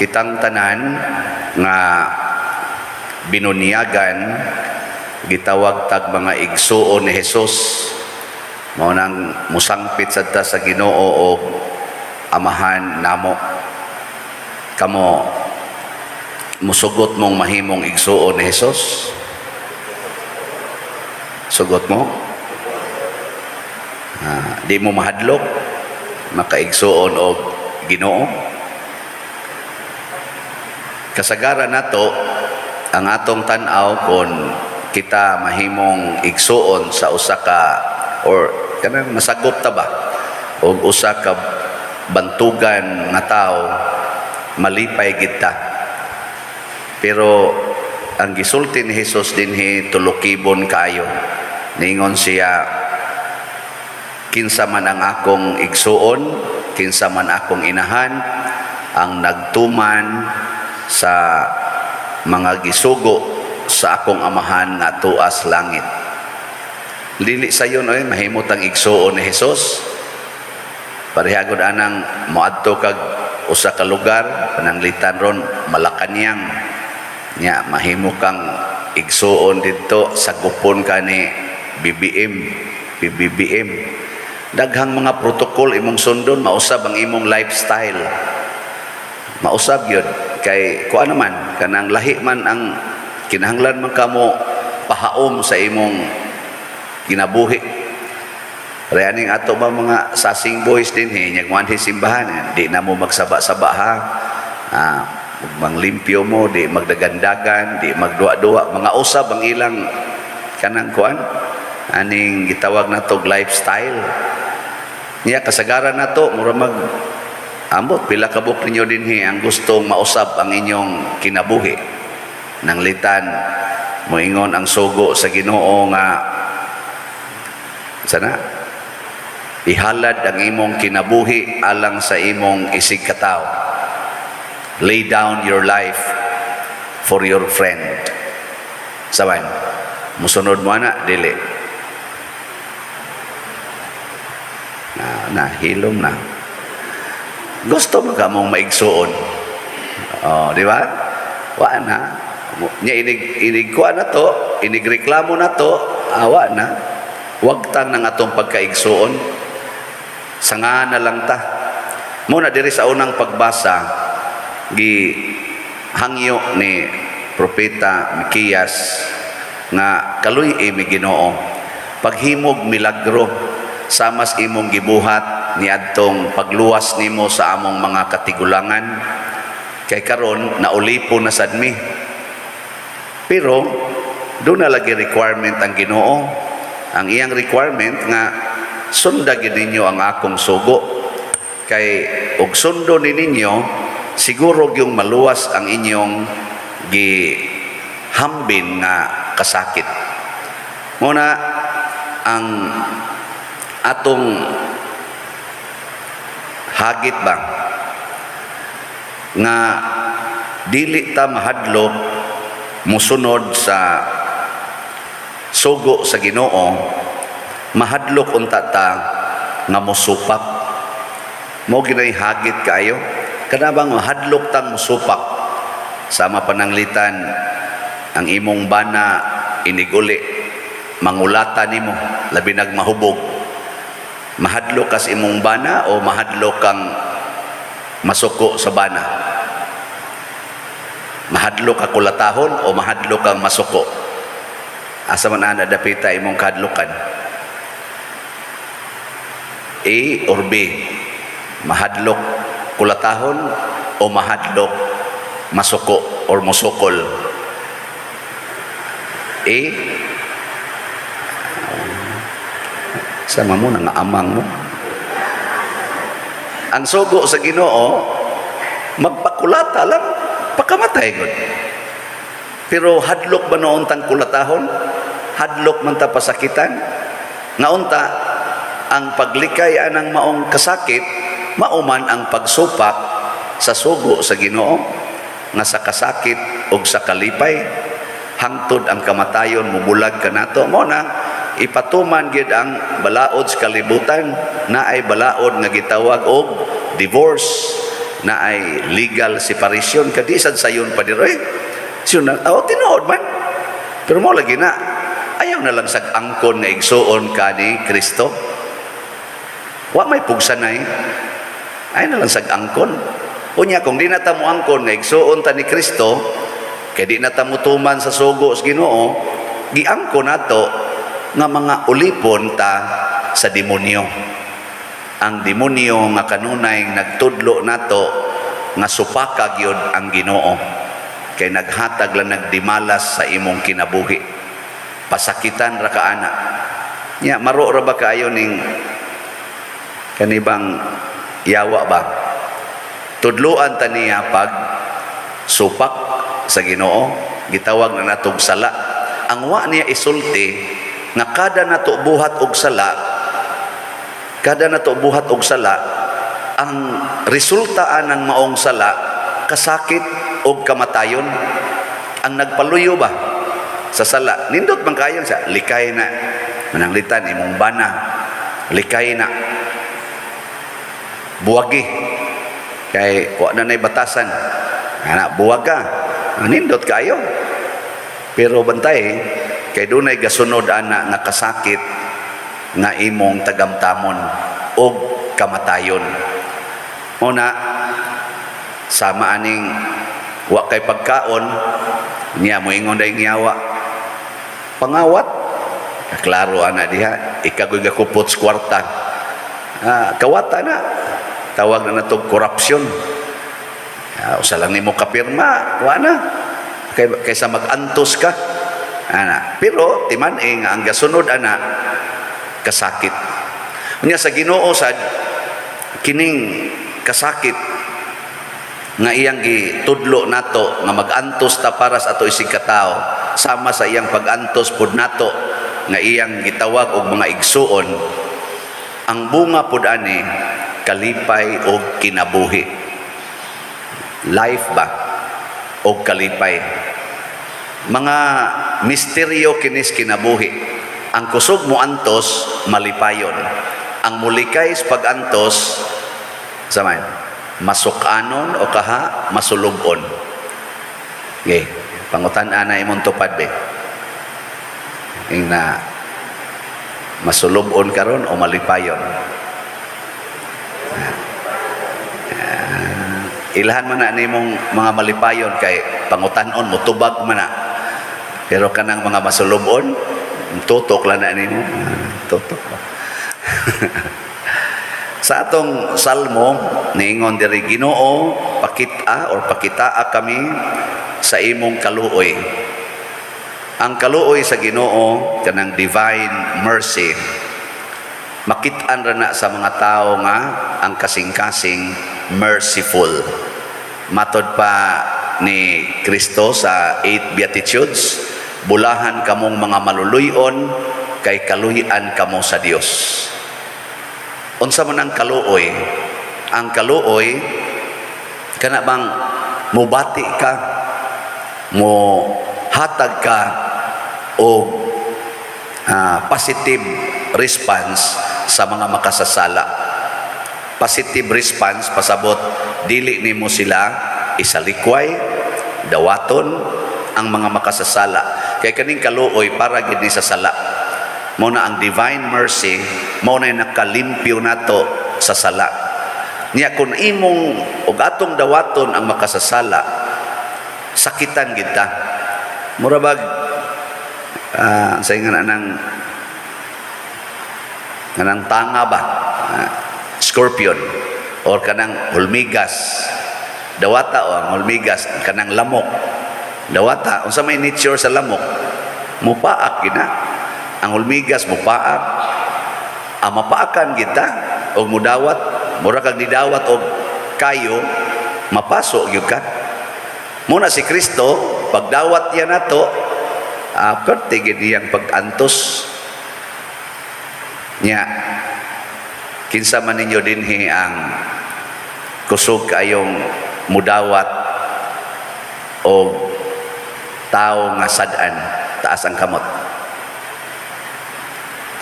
Kitang tanan nga binunyagan, gitawag tag mga igsuon ni Jesus. Mao nang musangpit sad ta sa Ginoo og Amahan namo. Kamo, musugot mong mahimong igsuon ni Jesus? Sugot mo? Ah, di mo mahadlok makaigsuon og Ginoo? Kasagaran nato, ang atong tan-aw kon kita mahimong igsuon sa usa ka or kanang masagop ta ba og usa ka bantugan nga tawo, malipay gid ta. Pero ang gisulti ni Jesus dinhi, tulukibon kayo. Ningon siya, "Kinsa man ang akong igsuon, kinsa man akong inahan ang nagtuman sa mga gisugo sa akong Amahan nga tuas langit." Dili sayon oy mahimot ang igsuon ni Jesus. Parehagod anang moadto kag usa ka lugar, pananglitan ron Malacañang. Nya mahimo kang igsuon didto, sagupon ka ni BBM, PBBM. Daghang mga protocol imong sundon, mausab ang imong lifestyle. Mausab yun kay kuan naman, kanang lahi man ang kinahanglan man kamo pahaom sa imong kinabuhi. Reaning ato ba mga sasing boys din he, nyag muanhi simbahan, di na mo magsaba-saba ha. Ah, manglimpyo mo, di magdagandagan, di magduwa-duwa, mga usab ang ilang kanang kuan, aning gitawag natog lifestyle. Niya kasagaran nato, mura mag ambot pila ka buok ninyo dinhi ang gustong mausab ang inyong kinabuhi. Nanglitan moingon ang sugo sa Ginoo nga sana ihalad ang imong kinabuhi alang sa imong isig katawo. Lay down your life for your friend. Saban, musunod mo ana, dili? Na, na hilom na. Gusto mo ka mong maigsuon. Oh, di ba? Wa na. Nya inig inig kuan na to, inig reklamo na to, awa na. Wagtang ng atong pagkaigsuon. Sanga na lang ta. Muna diri sa unang pagbasa, gi hangyo ni Propeta Mikiyas nga kaluy mi, Ginoo. Paghimog milagro samas imong gibuhat niadtong pagluwas nimo sa among mga katigulangan, kay karon naulipon na sad mi. Pero doon na lagi requirement ang Ginoo. Ang iyang requirement nga sunda gid ninyo ang akong sugo, kay og sundo ni ninyo, siguro yung maluwas ang inyong gihambin nga kasakit. Muna ang atong hagit ba nga dili ta mahadlok musunod sa sugo sa Ginoo, mahadlok unta ta nga mosupak. Mo ginay hagit kaayo kana bang mahadlok tang mosupak, sama pananglitan ang imong bana iniguli, mangulata nimo, labi nag mahubog. Mahadlok kas imong bana o mahadlok kang masuko sa bana? Mahadlok ka kulatahon o mahadlok kang masuko? Asa man ana dapita imong kahadlokan? A or B? Mahadlok kulatahon o mahadlok masuko or musukol? A. Sama mo nga amang mo. Ang sugo sa Ginoo, magpakulata lang, pakamatay gud. Pero hadlok ba noon tang kulatahon? Hadlok man ta pasakitan? Nga unta, ang paglikay anang maong kasakit, mauman ang pagsupak sa sugo sa Ginoo nga sa kasakit og sa kalipay, hangtod ang kamatayon mubulag kanato. Mo na ipatuman gid ang balaod sa kalibutan na ay balaod nga gitawag og divorce. Naay legal separation kadi sad sayon pa diri. Siya na, oh, tinuod man. Pero mo lagi na, ayaw na lang sag angkon nga igsuon ka ni Kristo. Wa may pugsanay. Ayaw na lang sag angkon. Unya, kung di na ta mo angkon nga igsuon ta ni Kristo, kay di na ta motuman sa sugo sa Ginoo, giangkon nato nga mga ulipon ta sa demonyo. Ang demonyo nga kanunay nagtudlo nato nga supaka gyud ang Ginoo. Kay naghatag lang nagdimalas sa imong kinabuhi. Pasakitan ra ka ana. Nya maro ra ba kaayo ning kanibang yawa ba? Tudluan ta niya pag supak sa Ginoo, gitawag na natog sala. Ang wa niya isulti nga kada nato buhat og sala, kada nato buhat og sala, ang resulta anang maong sala kasakit og kamatayon. Ang nagpaluyo ba sa sala, nindot man kayo sa likay na mananglitan imong bana, likay na, buwagi kay wa na nay batasan ana, buwaga, nindot kayo. Pero bantay kay dunay gasunod ana nga kasakit nga imong tagamtamon og kamatayon. Mo na sama aning wa kay pagkaon niya, moingon dayong yawa, "Pangawat." Klaro ana diha, ikagoy gakupot sa kwarta. Ah, kawata na, tawag na natog korupsyon. Ah, usa lang nimo kapirma, wa na kay, kaysa mag-antos ka ana. Pero timan-i nga ang gasunod ana kasakit. Unya sa Ginoo sad, kining kasakit nga iyang gitudlo nato nga mag-antos ta para sa ato isig katao, sama sa iyang pag-antos pud nato nga iyang gitawag og mga igsuon, ang bunga pud ani kalipay og kinabuhi, life ba og kalipay. Mga misteryo kinis kinabuhi. Ang kusog mo antos, malipayon. Ang mulikay sa pag-antos sa man, masukanon o kaha masulubon. Okay, pangutan-an na imong tupad be. Ing na masulubon karon o malipayon? Ah, ilhan man na nimong mga malipayon kay pangutan-on mo tubag man na. Pero kanang mga masulubon, tutok lang na nimo. Ah, tutok ba? Sa atong salmo, niingon diri, "Ginoo, pakita or pakitaa kami sa imong kaluoy." Ang kaluoy sa Ginoo, kanang divine mercy, makit-an ra na sa mga tao nga ang kasing-kasing merciful. Matod pa ni Kristo sa eight Beatitudes, "Bulahan kamong mga maluluyon kay kaluy-an kamo sa Dios." Unsa man ang kaluoy? Ang kaluoy kana bang mubati ka, mo hatag ka og positive response sa mga makasasala. Positive response, pasabot dili nimo sila isalikway, dawaton ang mga makasasala. Kay kaning kaluoy para gid ni sa sala. Mo na ang divine mercy, mo na nakalimpyo nato sa sala. Niya kung imong og atong dawaton ang makasasala, sakitan gid ta. Mura bag sa ingan anang kanang tanga ba? Ah, scorpion or kanang hulmigas. Dawata o ang hulmigas, kanang lamok. Dawata, unsa may nature sa lamok? Mupaak gina. Ang hulmigas mupaak. Ang mapaakan kita og mudawat, mura kag nidawat og kayo, mapaso gyud ka. Muna si Kristo, pagdawat niya nato, perte gid iyang pag-antos. Nya, kinsa man ninyo dinhi ang kusog kayong mudawat o tao nga sad-an? Taas ang kamot.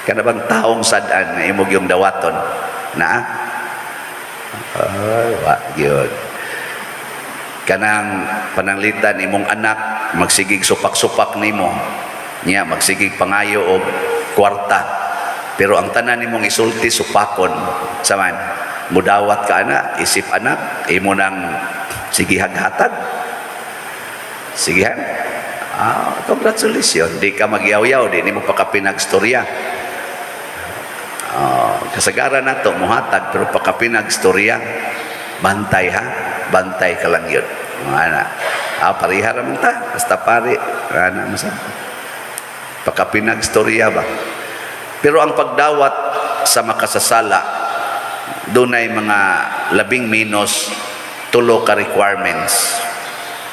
Kana bang taong sad-an nga imong yung dawaton? Na? Ay, wa gyud. Kanang pananglitan imong anak magsigig supak-supak nimo niya, magsigig pangayo og kwarta, pero ang tanan nimong isulti supakon saman, mudawat ka ana isip anak imo nang sigihag hatag, sigihan. Ah, congratulations, di ka magyaw-yaw, di nimo pakapinagstorya. Ah, kasagaran nato muhatag pero pakapinagstorya, "Bantay ha, bantay ka lang yun." Mga ana, ah, pareha ra man ta, basta pare ana masab pakapinagstorya ba. Pero ang pagdawat sa makasasala, dunay mga labing menos tulo ka requirements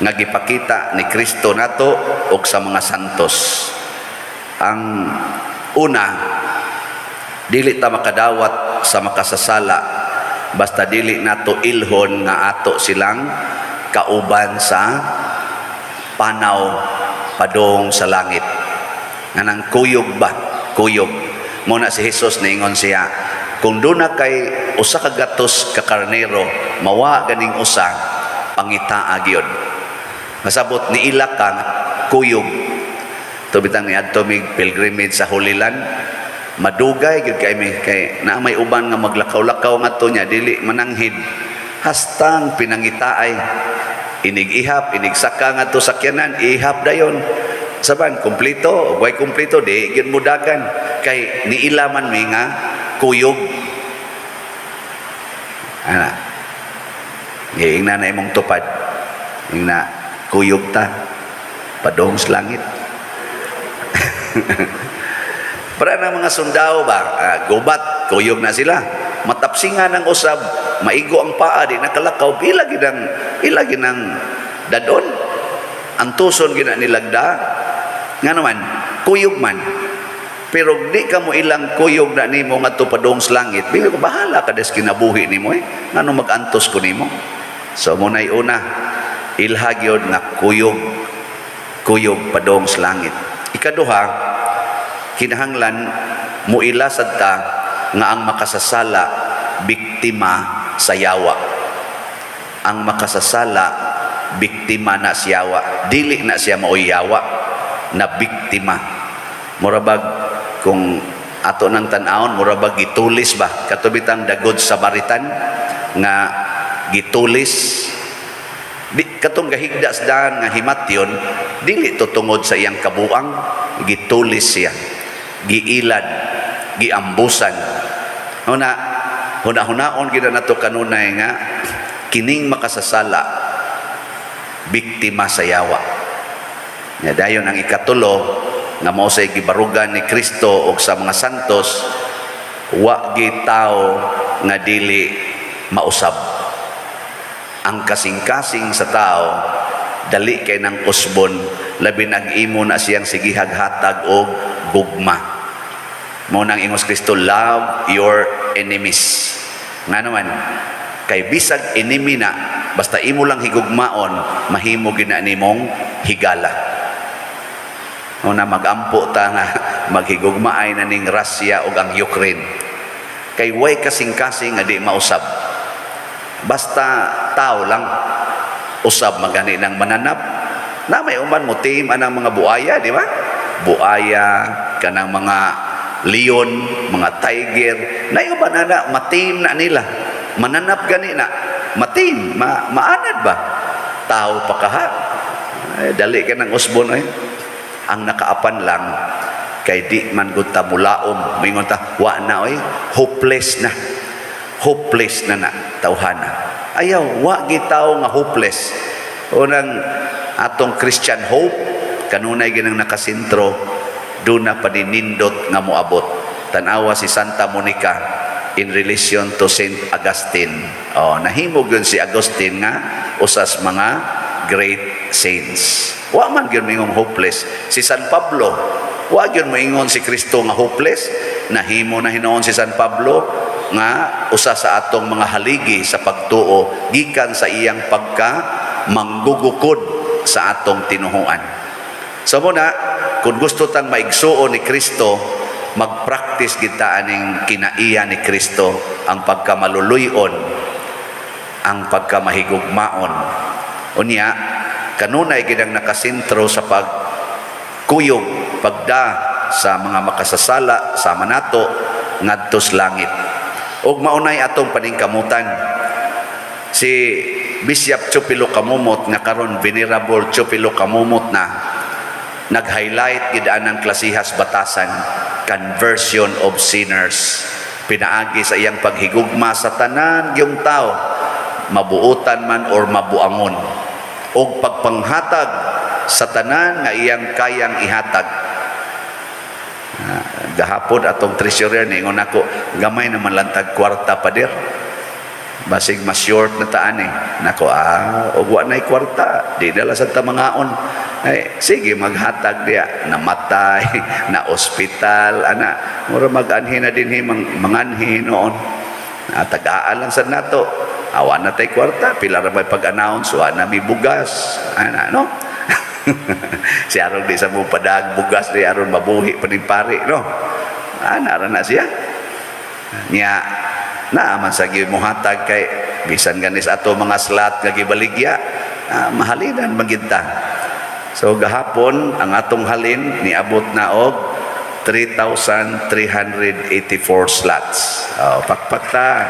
nga gipakita ni Kristo nato ug sa mga santos. Ang una, dili ta makadawat sa makasasala basta dili nato ilhon nga ato silang kauban sa panaw padong sa langit. Nganang kuyog ba? Kuyog. Mao na si Jesus, niingon siya, kung duna kay 100 ka karnero, mawa ganing usa, pangitaa gyud. Masabot niila ka kuyog. Tubitang niadto mig pilgrimage sa Holy Land, madugay gyud kay mi kay naa may uban nga maglakaw-lakaw ngadto niya dili mananghid hastang pinangitaay, inig ihap, inig saka ngadto sakyanan, ihap dayon saban kumpleto, way kumpleto di gyud mudagan kay niila man mi nga kuyog ana. Giingna na imong tupad, ingna, "Kuyog ta padong sa langit." Para na mga sundao ba, ah, gubat, kuyog na sila. Matapsingan ang usab, maigo ang paa, di nakalakaw, ila ginang dadon. Antuson gina nilagda. Nga naman, kuyog man. Pero di ka mo ilang kuyog na nimo ngadto padung sa langit, bili ko bahala ka des kinabuhi nimo eh. Ngano mag-antos ko nimo? So mao nay una, ilha gyud nga kuyog, kuyog padung sa langit. Ikaduha, kinahanglan muila sad ta nga ang makasasala biktima sa yawa. Ang makasasala biktima na siya yawa. Dili na siya maoy yawa na biktima. Murabag kung ato nang tan-awon, murabag gitulis ba, katubitang The Good Samaritan nga gitulis di, katong gahigda sa daan nga himatyon, dili to tungod sa iyang kabuang, gitulis siya, giilad, giambusan. Una huna-hunaon gid nato kanunay nga kining makasasala biktima sa yawa. Nya dayon ang ikatulo nga mao say gibarugan ni Kristo og sa mga santos, wa gi tao nga dili mausab. Ang kasing-kasing sa tao dali kay nang usbon, labi nag imo na siyang sigihag hatag og gugma. Mao nang ingos Kristo, "Love your enemies." Nga naman, kay bisag enemy na, basta imo lang higugmaon, mahimo gina nimong higala. Mao na magampo ta nga maghigugmaay na ning Russia ug ang Ukraine. Kay way kasing-kasing nga di mausab. Basta tao lang, usab magani ng mananap. Na may uman mo team anang mga buaya, di ba? Buaya, kanang mga leon, mga tiger, na uban ana ma-tame na nila. Mananap gani na, ma-tame, maanad ba? Tao pa kaha. Ay, dali ka ng usbon eh. Ang nakaapan lang kay di man gud ta mulaom, mingon ta, "Wa na oy, hopeless na." Hopeless na na tawhana. Ayaw, wa gitaw nga hopeless. Unang atong Christian hope kanunay ginang nakasentro, duna paninindot nga moabot. Tanawa si Santa Monica in relation to Saint Augustine. Oh, nahimo gyud si Augustine nga usas mga great saints. Wa man gyud moingong hopeless. Si San Pablo, wa gyud moingon si Kristo nga hopeless. Nahimo na hinuon si San Pablo nga usa sa atong mga haligi sa pagtuo gikan sa iyang pagka manggugukod sa atong tinuhuan. So muna, kung gusto tang maigsuon ni Kristo, magpractice kita aning kinaiya ni Kristo, ang pagkamaluluyon, ang pagkamahigugmaon, Unya kanunay gid ang nakasentro sa pagkuyog, pagda sa mga makasasala sama nato ngadto sa langit. Ug maunay atong paningkamutan. Si Bishop Teofilo Camomot, nga karon Venerable Teofilo Camomot na, nag-highlight gid anang klasihas batasan, conversion of sinners, pinaagi sa iyang paghigugma sa tanan gyung tao, mabuotan man or mabuangon, og pagpanghatag sa tanan nga iyang kayang ihatag. Gahapon atong treasurer niingon ako, "Gamay naman lang tag kwarta, pader, basig mas short na taan eh." Nako, og wa na'y kwarta, di dala sa ta mangaon. Ay, sige, maghatag diya, namatay, na ospital, ana, mura mag-anhi na dinhi, manganhi noon. Ah, tagaan lang sa nato. Awa na tay kwarta, pila ra may pag-announce, wa na may bugas. Ana, no? Si aron di sa mo padag bugas di aron mabuhi pa ning pari, no? Ana ra na siya. Nya, naaman sa muhatag kay bisan ganis ato mga slot nga gibaligya, mahalinan magid ta. So gahapon ang atong halin niabot na og 3,384 slots. Oh, pakpak ta.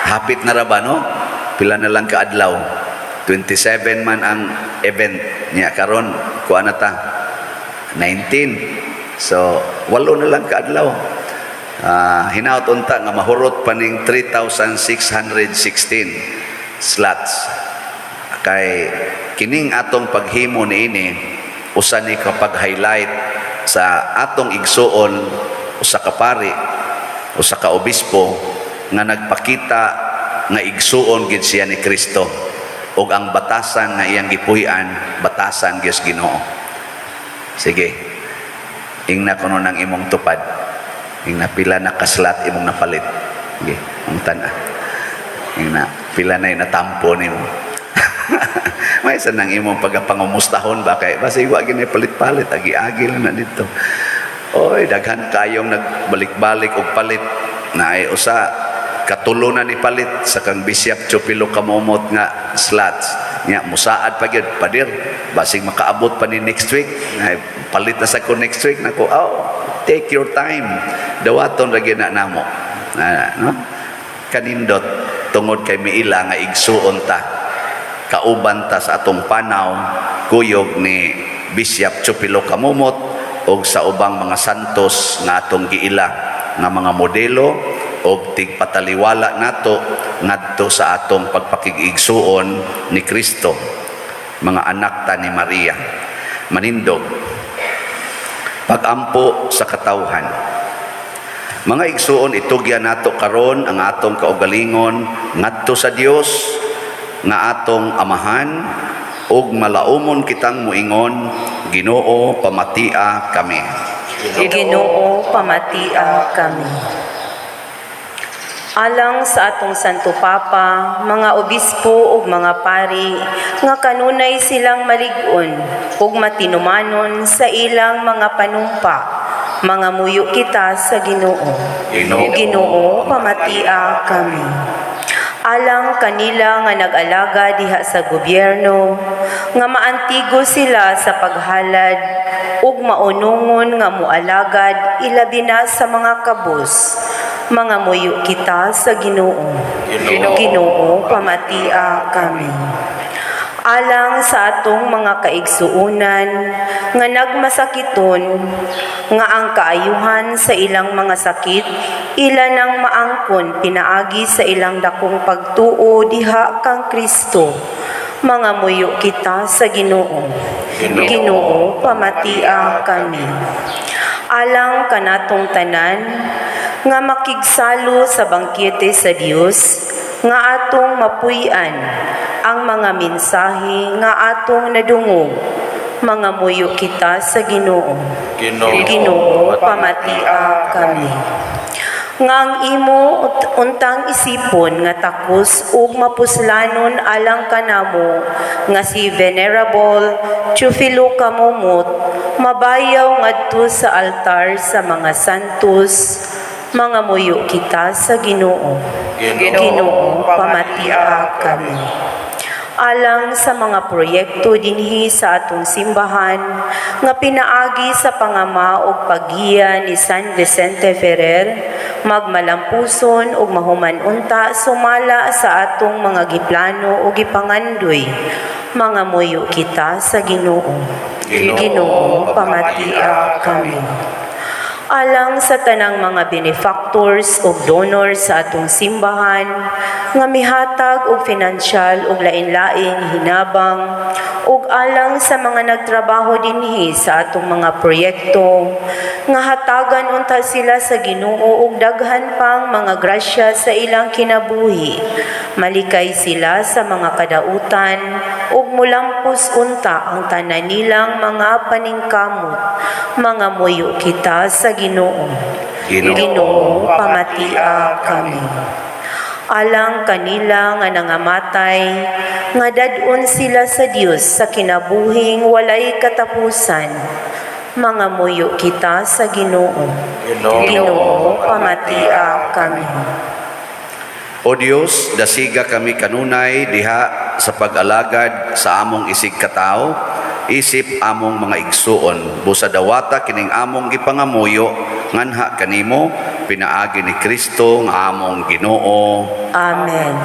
Hapit na ra ba, no? Pila na lang kaadlaw. 27 man ang event niya karon, kuha na ta. 19. So, 8 na lang kaadlaw. Hinaot unta nga mahurot pa ning 3,616 slots. Kay kining atong paghimo niini, usa ni kapag highlight sa atong igsuon, usa ka pari, usa ka obispo nga nagpakita nga igsuon gid siya ni Kristo ug ang batasan nga iyang gipuy-an, batasan gyud Ginoo. Sige. Ingna kuno ng imong tupad. Ingna pila na ka-slot imong napalit. Sige, ang tan-a. Ingna pila na natampo nimo. May isa nang imong pagpangumustahon ba kay basi wa gini palit-palit, agi-agi lang na dito. Oy, daghan kayong nagbalik-balik og palit na ay usa katulo na ni palit sa kang Bishop Teofilo Camomot nga slots nya. Musaad pa gyud, "Pader, basig makaabot pa ni next week." Ay, palit na sa ko next week. Nako, oh, take your time, dawaton ra gyud na namo. Ah, no, kanindot tungod kay miila nga igsuon ta, kauban ta sa atong panaw, kuyog ni Bishop Teofilo Camomot og sa ubang mga santos nga atong giila nga mga modelo og tigpataliwala nato ngadto sa atong pagpakig-igsuon ni Kristo. Mga anak ta ni Maria. Manindog. Pagampo sa katawhan. Mga igsuon, itugyan nato karon ang atong kaugalingon ngadto sa Dios nga atong Amahan ug malaumon kitang muingon, "Ginoo, pamatia kami." Ginoo, pamatia kami. Alang sa atong Santo Papa, mga obispo ug mga pari, nga kanunay silang malig-on ug matinumanon sa ilang mga panumpa, mangamuyo kita sa Ginoo. Ginoo, Ginoo, pamatia kami. Alang kanila nga nag-alaga diha sa gobyerno, nga maantigo sila sa paghalad ug maunungon nga mualagad ilabi na sa mga kabus, mangamuyo kita sa Ginoo. Ginoo, Ginoo, pamatia kami. Alang sa atong mga kaigsuunan nga nagmasakiton, nga ang kaayuhan sa ilang mga sakit ila nang maangkon pinaagi sa ilang dakong pagtuo diha kang Kristo, mangamuyo kita sa Ginoo. Ginoo, Ginoo, pamatia kami. Alang kanatong tanan nga makigsalo sa bangkete sa Dios, nga atong mapuy-an ang mga mensahe nga atong nadungog, mangamuyo kita sa Ginoo. Ginoo, Ginoo, pamatia kami. Nga ang imo untang isipon nga takos ug mapuslanon alang kanamo nga si Venerable Teofilo Camomot mabayaw ngadto sa altar sa mga santos, mangamuyo kita sa Ginoo. Ginoo, pamatia kami. Alang sa mga proyekto dinhi sa atong simbahan nga pinaagi sa pangama ug paggiya ni San Vicente Ferrer, magmalampuson ug mahuman unta sumala sa atong mga giplano ug gipangandoy. Mangamuyo kita sa Ginoo. Ginoo, pamatia kami. Alang sa tanang mga benefactors ug donors sa atong simbahan nga mihatag og finansyal ug lain-laing hinabang, ug alang sa mga nagtrabaho dinhi sa atong mga proyekto, nga hatagan unta sila sa Ginoo og daghan pang mga grasya sa ilang kinabuhi, malikay sila sa mga kadautan ug mulampos unta ang tanan nilang mga paningkamot. Mangamuyo kita sa Ginoo. Ginoo, Ginoo, pamatia kami. Alang kanila nga nangamatay, nga dad-on sila sa Dios sa kinabuhing walay katapusan. Mangamuyo kita sa Ginoo. Ginoo, pamatia kami. O Dios, dasiga kami kanunay diha sa pag-alagad sa among isig katawo, isip among mga igsuon. Busa dawata kining among gipangamuyo nganha kanimo, pinaagi ni Kristo nga among Ginoo. Amen.